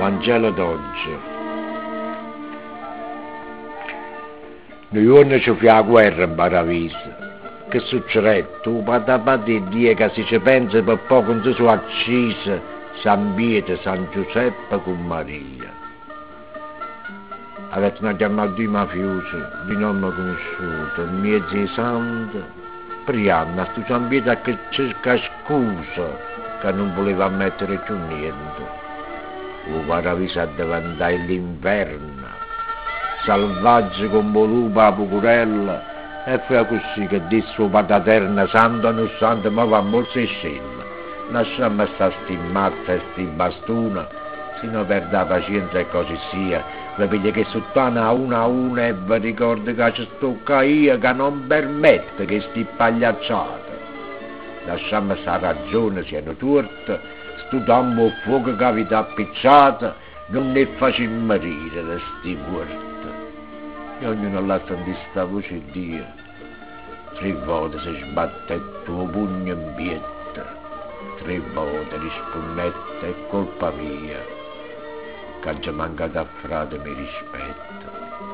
Vangelo d'oggi. Nu juorno ce fu 'a guerra 'mparaviso. Che succedette? 'O patapate 'e Dio ca si ce penza pe poco nun se so' accise San Pietro, San Giuseppe cu Maria. Avettero 'a chiammà duje mafiuse, duje nomme cunusciute, 'mmiez' 'e sante, prianno a stu San Pietro a che cerca scusa ca nun vuleva ammettere cchiù niente. 'O paraviso addeventaje l'inferno, salvaggio comm' 'o lupo 'a pucurella, e fu accussì che disse 'o Pataterno, Santo o nun santo, mo v'ammorzo 'e scelle, lasciamme sta sti mazze e sti bastune, si no perdo 'a pacienza e così sia, ve piglio che suttane a una a una e ve ricordo ca ce sto ccà io ca non permetto chesti pagliacciate. Lasciamme sta ragione si è nu tuorto, stutammo 'o ffuoco c'avite appicciato, nun 'e facimmo rirere sti muorte. E ognuno llà sentì sta voce 'e Dio, tre vote se sbattette 'o pugno 'mpietto, tre vote rispunnette è colpa mia, c'aggio mancato a frateme 'e rispetto.